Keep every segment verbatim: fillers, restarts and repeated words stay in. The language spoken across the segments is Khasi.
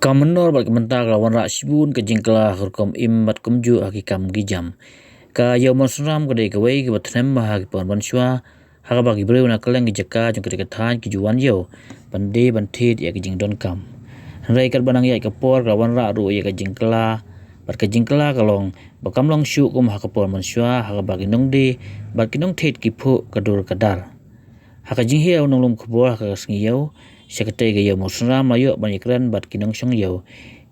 Ka mynnor bad ka mynta ka la wanrah shibun ka jingkylla ha ka rukom im bad kumjuh ha ki kam ki jam. Ka Ïew Mawsynram ka dei kawei kaba thnem bha ha ki por mynshuwa, ha kaba ki briew na kylleng ki jaka jong katei ka thaiñ ki ju wan ïew ban die ban thied ïa ka jingdonkam. Hynrei katba nang ïaid ka por ka la wanrah ruh ïa ka jingkylla, bad ka jingkylla ka long ba kam long shuh kum ha ka por mynshuwa ha kaba ki nongdie bad ki nongthied ki phuh ka dur ka dar. Ha ka jinghiar u nonglum khubor ha ka sngi ïew, sha katei ka Ïew Mawsynram la ïoh ban ïakren bad ki nongshong ïew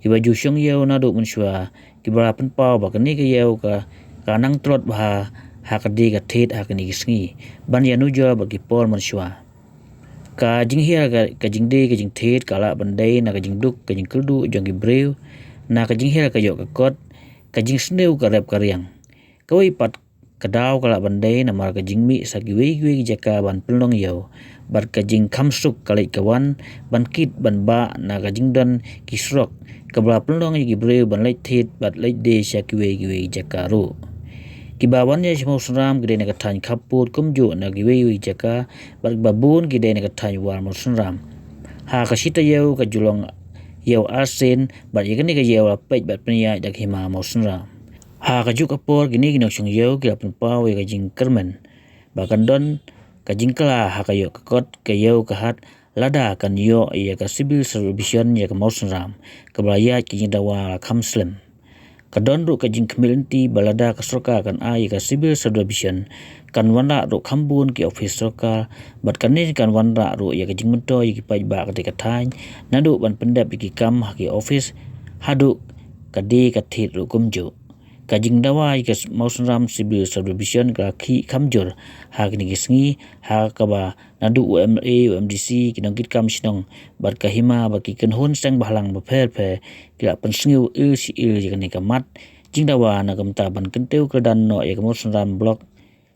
kiba ju shong ïew naduh mynshuwa, kiba la pynpaw ba kane ka ïew ka, ka nang tlot bha ha ka die ka thied ha kine ki sngi ban ïanujor bad ki por mynshuwa. Ka jinghiar ka, ka jingdie ka jingthied ka lah ban dei na ka jingduk ka jingkyrduh jong ki briew, na ka jinghiar ka ïoh ka kot, ka jingsniew ka rep ka riang. Kawei pat ka daw ka lah ban dei namar ka jingmih sha kiwei kiwei ki jaka ban pynlong ïew, bad ka jingkham suk ka leit ka wan ban kit ban bah na ka jingdon ki surok kaba la pynlong ïa ki briew ban leit thied bad leit die sha kiwei kiwei ki jaka ruh. Kiba wan ïew sha Mawsynram ki dei na ka thaiñ khappud kumjuh na kiwei kiwei ki jaka, bad kiba bun ki dei na ka thaiñ War Mawsynram. Ha ka shi taïew ka ju long ïew arsien, bad ïa kane ka ïew la peit bad pynïaid da ka hima Mawsynram. Ha kajuh ka por kine ki nongshong ïew ki la pynpaw ïa ka jingkyrmen ba kan don ka jingkylla ha ka ïoh ka kot ka ïew ka hat lada kan ïoh ïa ka civil subdivision ïa ka Mawsynram, kaba la ïaid ka jingdawa la kham slem. Ka don ruh ka jingkhmih lynti ba lada ka sorkar kan ai ïa ka civil subdivision, kan wanrah ruh kham bun ki ophis sorkar, bad kane kan wanrah ruh ïa ka jingmyntoi ïa ki paidbah katei ka thaiñ, naduh ban pyndep ïa ki kam ha ki ophis haduh ka die ka thied ruh kumjuh. Ka jingdawa ïa ka Mawsynram Civil Subdivision ka la khih kham jur ha kine ki sngi, ha kaba naduh u MLA, u MDC, ki nongkitkam shnong bad ka hima bad ki kynhun seng bhalang bapher bapher ki la pynsngew il shi il ïa kane ka mat jingdawa na ka bynta ban kyntiew kyrdan noh ïa ka Mawsynram Block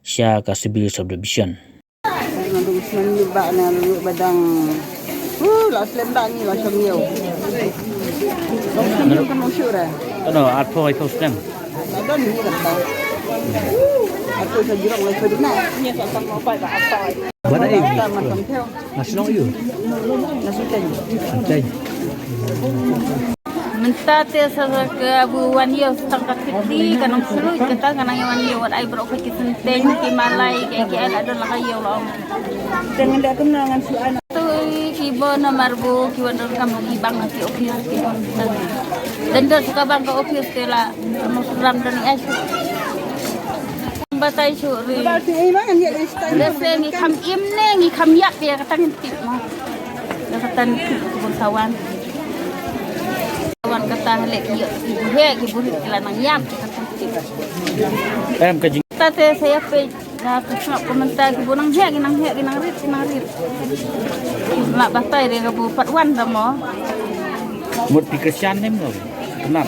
sha ka Civil Subdivision. Ngan dong snem ni ba na lu badang. Uh, la slem ba ni la shong ïew. Dong snem kan long shuh re. Ano, arphew, arphew snem. La don ni kata. Arphew sa jrong la shuh dina. Ni sa sang lo pai ba apa. Ba dei ni. National you. National. Mynta te sa, sa ka bu wan ïew sa tang ka kiti ka nong sulu kata ka nang wan ïew wat ai bro ka ki senteng ki malai ki ki ai la don la ka ïew la ong. Teng da kum na ngan su ana. Tu ki bo na mar bu ki wan don kam ki bang ki office ki. Dan don sa ka bang ka office te la nong ram don ai. Batai suri. Ba ti ai ma ngan ïa stai. Lese ngi kham im ne ngi kham ïap ïa kata ngi tip ma. Ïa kata ngi tip bun sawan. Sawan kata lek ïa ki buhe ki buhe ki la nang ïap ïa kata ngi tip. Em ka jing. Kata te saya pe na ka sngap komentar ki bu nang hek ki nang hek ki nang rit ki nang rit. La batai de ka bu pat wan da mo. Mut pi Christian nem lo. Tynat.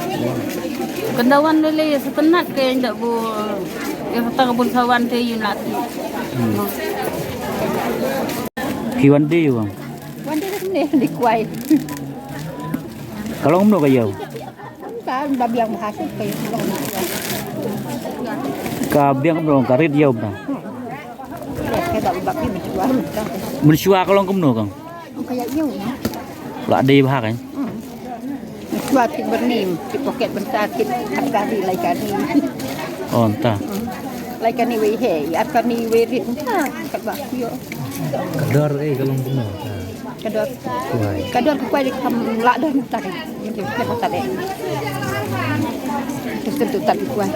Kynda wan lei lei sa tynat ke ynda bu ïa kata ka bun sawan te ïa la ti. Ki wan die wan. Wan die ne di kwai. Ka long mno ka ïew. Ka ba biang ba hasut ka ïew. Ka biang mno ka rit ïew ba. Ka ba ba ki ba. Mynshuwa ka long kumno kong. Ka ïa ïew. La dei bha kan. Shuwa kit berni, kit poket bynta, kit at kari lai kani. Oh, ynta. Lai kani wei he, at kani wei rit ynta, kat ba kuyo. Ka dor eh ka long kumno. Ka dor. Kuai. Ka dor ku kuai de kam la dor ynta kan. Ynta ka ta de. Terus tentu tak kuai.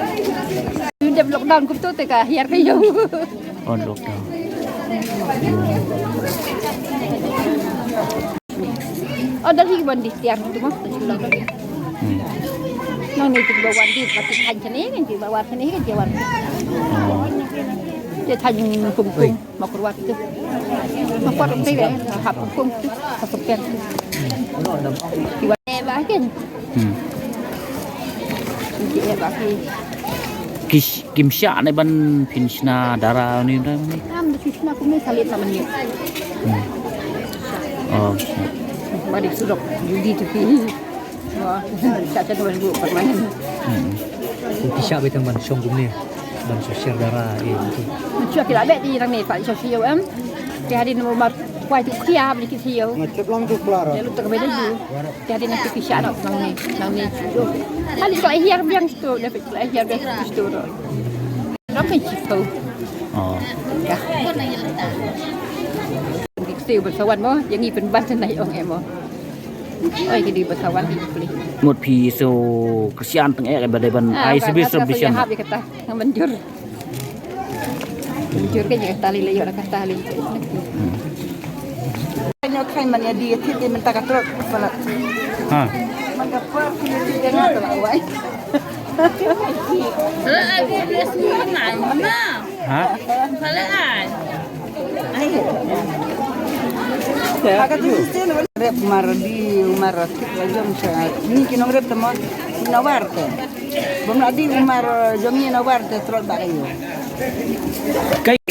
Ynda lockdown ku tu te ka hiar ka ïew. On lockdown. Oh, dari Wandi tiar tu mah. Hmm. Nang ni tu ba Wandi pati kan sini kan, ba war sini kan, dia war. Oh. Dia tanya ni pung pung, mau keluar tu. Mau keluar tu ya, hap pung tu, hap pung tu. Iwan eh, bah, kan? Hmm. Dia eh, bah, ki. Kish, kim shah ne ban phin shna dara ni, ni. Kam da shna kumne salit na mani. Hmm. Oh. Bari surok judi tu ki. Wah, sa sa tu bu permanen. Hmm. Ki shah betang ban shong kumne. Ban shah share dara eh tu. Shah ki la bet di rang ni, pak shah shah em. Ki hari ni mar Wai tu khia beli ki thiau. Nga cep lang tu keluar. Ya lu tak beda tu. Jadi nanti kisah nak nang ni, nang ni tu. Kali tu akhir biang tu, dapat akhir biang tu tu. Ramai cipau. Oh. Ya. Kita berkawan mo, yang ni penban tenai ong emo. Oi, kita berkawan di beli. Mut phi so kesian teng ek ba dei ban ai service sub bishan. Hab kata, nang manjur. Manjur ke kata li layo kata li. Nyo khai man ya di thit di menta ka trot pala. Ha. Man ka por ki di di nga to wai. Lagi dia semua mana? Ha. Palaan. Haka tu sisi ni rep mar di mar kit la jom sa ni ki nong rep tamo na warte. Bom la di mar jom ni na warte trot ba kayo. Kai.